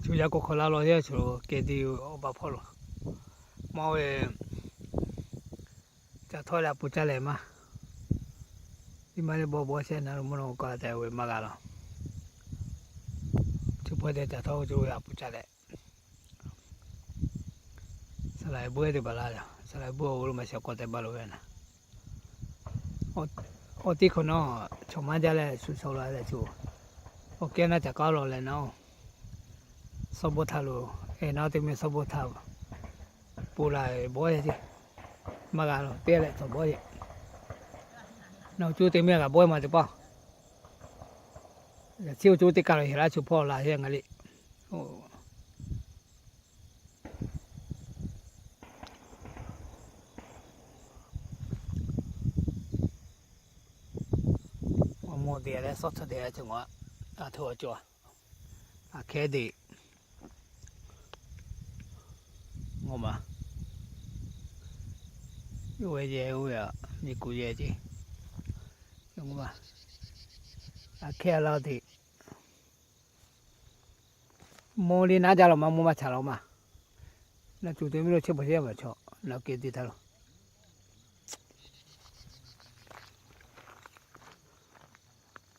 Chu yaꞈ k'aw hk'aw la law yehˇ, chu kehˬ te awˬ baˬ hpawˇ lo maˇ ve, caˬ htawˇ leh a pu caˇ leh maˇ, iˉ maˇ leh bawˆ bawˆ shehˆ na lo mvuhˇ naw k'aw te ve maˇ g'a law. Chi hpawˇ te caˬ htawˇ ve a pu caˇ leh, saˍ laˍ beuˆ te baˬ la, saˍ laˍ beuˆ awˬ lo maˇ shawˍ k'aw te baˬ lo ve na. Awˬ teˇ hk'awꞈ nawˉ, chaw maˇ jaˇ leh shu shawˍ la leh chu, awˬ kehˉ naˉ caˬ k'aˉ law leh naˉ, sawˉ bawˆ htaˇ lo, eˬ, naˉ teˇ meh sawˉ bawˆ htaˇ, pu la bawˆ ce, maˇ g'a lo teˇ leh tawˍ bawˆ ce. Nawˬ cuˇ te meh g'a bawˆ maˬ teˇ paˇ. Chi awˬ cuˇ teˇ kaˬ lo heˍ laˇ chu hpawˇ la heˆ ngaˬ le. Awˬ mawˬ deꞈ leh sawˉ chawˇ deꞈ ce ngaˬ, a htoꞈ awˬ cawˬ, aˬ hkehˉ deꞈ, ngaˬ ma, oˇ ve yehˬ oˇ ve aꞈ nyi kuˬ yehˬ ce, aˬ hkehˉ la te. Mawˇ le naˉ jaˇ law maˇ, mawˇ maˇ chaꞈ law maˇ. Naˬ cuˬ te miˇ lo chehˇ bawˬ shehˆ maˬ chaw, naˬ kehˬ te htaˇ lo.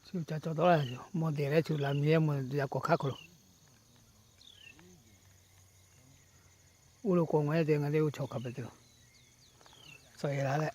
Chi ca cawˬ tawˆ la, mawˇ deꞈ leh chu la miˇ yehˇ mawˇ yaꞈ k'aw hk'aˇ hk'aw lo. Oˇ lo k'o ngaˬ hui te ngaˬ le oˇ chaw hk'a peu te lo, tcuh e la leh.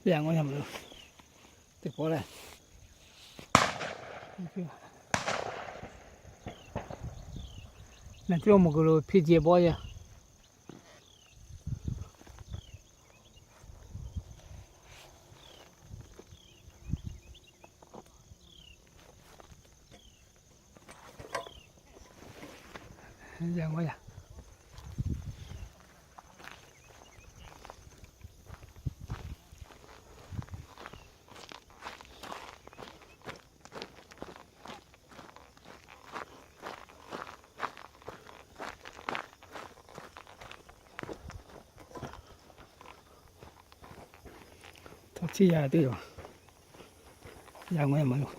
Yaꞈ ngawˇ yaˇ ma lo, teˇ pawˆ leh, naˬ cuˇ mawˬ kuiˬ lo hpiˇ jehˬ bawˆ yaˇ. Yaꞈ ngawˇ yaˇ. Htawˇ chiˇ yaˇ teˇ yoˬ. Yaꞈ ngawˇ yaˇ ma lo.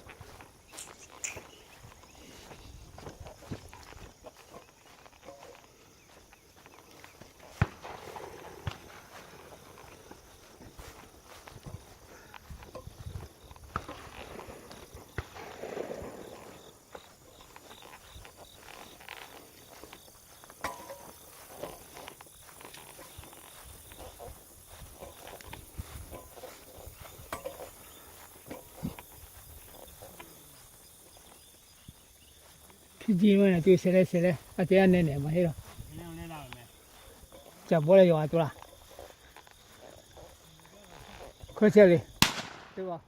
Hpiˇ jiˇ maˇ na tuˬ shehˍ leh shehˍ leh a ceh a nehˬ nehˬ maˇ heˆ laˇ. Caˬ bawˆ leh yaw a tuˬ laˇ. Hk'e chehˇ le. Teˇ g'aˇ,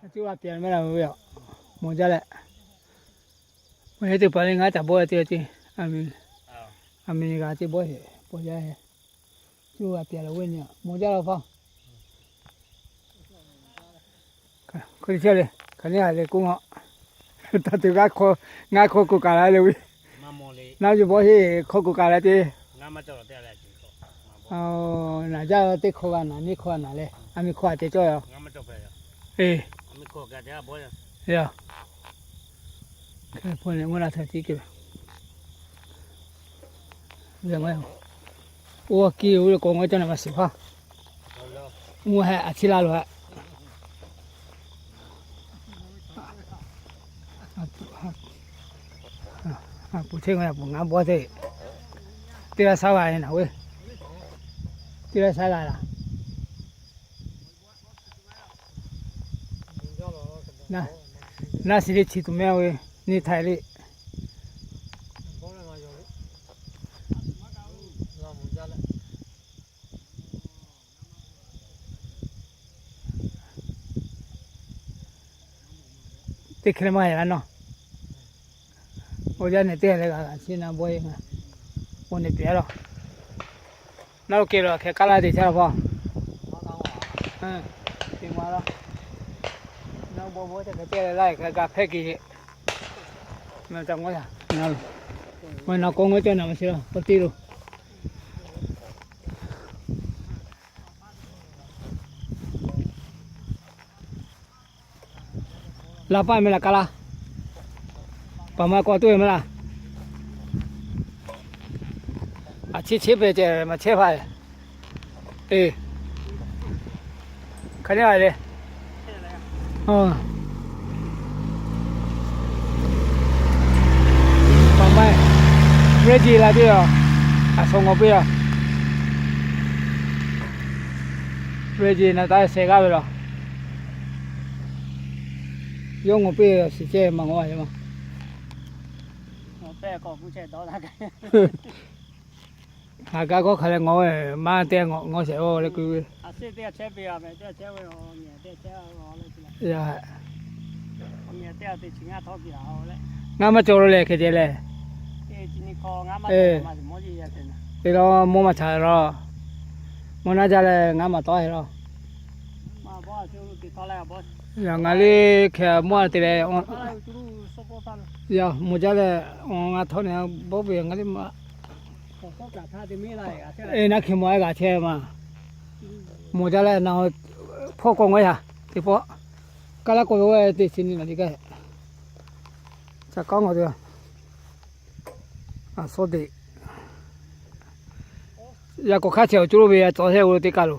a cuˇ la pehˍ maˇ la ve a, mawˬ jaˇ leh, mawˬ heˆ teˇ hpaˍ le ngaˬ caˬ bawˆ leh teˇ g'aˇ ce, a miˬ, a miˬ g'a teˇ bawˆ heˆ pawˬ jaˇ heˆ. Cuˇ la pehˍ la ve nyi a mawˬ jaˇ la hpaˇ. Hk'e te chehˇ le, hk'aˬ neˇ a le k'oˆ ma. Taˇ tuˬ ngaˇ hk'aw, ngaˇ hk'aw kuˬ kaˬ la le ve. Naˉ yuˬ bawˆ heˆ hk'aw kuˬ kaˬ la te. Naˬ jaˇ teˇ hk'aw g'a naˬ, neˇ hk'aw g'a naˬ leh, a miˬ hk'aw a te cawˇ yoˬ. Eˬ, yoˬ. Hk'e hpawˇ leh mvuhˇ la htaꞈ tiˉ kehˬ ve. Oˇ kiˇ oˇ ve k'o ngaˬ hui cawˇ na maˇ shiˍ hpaˇ. Mvuhˇ heh a ciˉ laˇ lo heh. A puˍ chehˇ ngaˬ hui a puˍ ngaˇ bawˆ teˇ, teˇ g'aˇ shaˉ g'a naˬ ve, teˇ g'aˇ shaˉ g'a laˬ. Naˆ shiˍ le chi tuˬ mehˆ ve, neˇ htaiˍ le. teˇ hk'e le maˇ g'a yaꞈ la nawˬ. Oˇ yaˇ nehˬ teˇ g'aˇ leh g'a g'a chi na bawehˇ e ngaˬ. Oˇ nehˬ pehꞈ a lawˬ. Naˆ lo kehˬ lo hk'e kaˇ laˇ te chehˇ la hpaˇ. Te ma la. Naˆ bawehˇ bawehˇ teˇ hk'e te leh laˇ hk'e g'a hpehˇ ke. Ngaˬ ca ngaw yaˇ. Ngaˬ lo. Maˇ na k'o ngaw caˇ naˬ ma sheˍ la k'o te lo. Laˇ paˆ meh laˬ kaˇ laˇ. Paˍ ma k'awꞈ tuˬ ve meh laˇ. A cheˇ cheˇ pehˍ ceh maˇ chehˇ hpaˇ. Eˬ, hk'aˬ nehˉ a le. Paˍ ma, brake la piˇ a, a shaw ngawˬ piˇ a. Brake na taˇ sheh g'aˇ ve laˬ. Yawˇ ngawˬ piˇ shiˍ ceh maˇ ngawˬ a ma. Haˍ gaˇ kawˆ hk'a leh ngawˬ ve, maˇ te ngawˬ shehˍ o leh keu ve. Ngaˬ maˇ cawˬ lo leh hk'e ceh leh. Te la mawˇ maˇ cha la. Mawˇ naˇ jaˇ leh ngaˇ maˇ tawˆ he la. Ngaˬ le hk'e mawˇ te leh, mawˇ jaˇ leh, ngaˬ htawˇ nehˬ bawˆ ve ngaˬ le ma. Eˬ, naˆ hk'e mawˇ a g'a chehˇ ma. Mawˇ jaˇ leh na, hpawˇ kawˆ ngaw yaˇ teˇ pawˆ. Kaˇ laˇ k'o ve teˇ chi nyi naˬ le kaˇ. Ca kawˆ ngaw te. A sawˉ deꞈ. Yaꞈ k'awꞈ hk'aˇ chehˇ awˬ co lo ve a cawˬ hehˇ o lo teˇ kaˇ lo.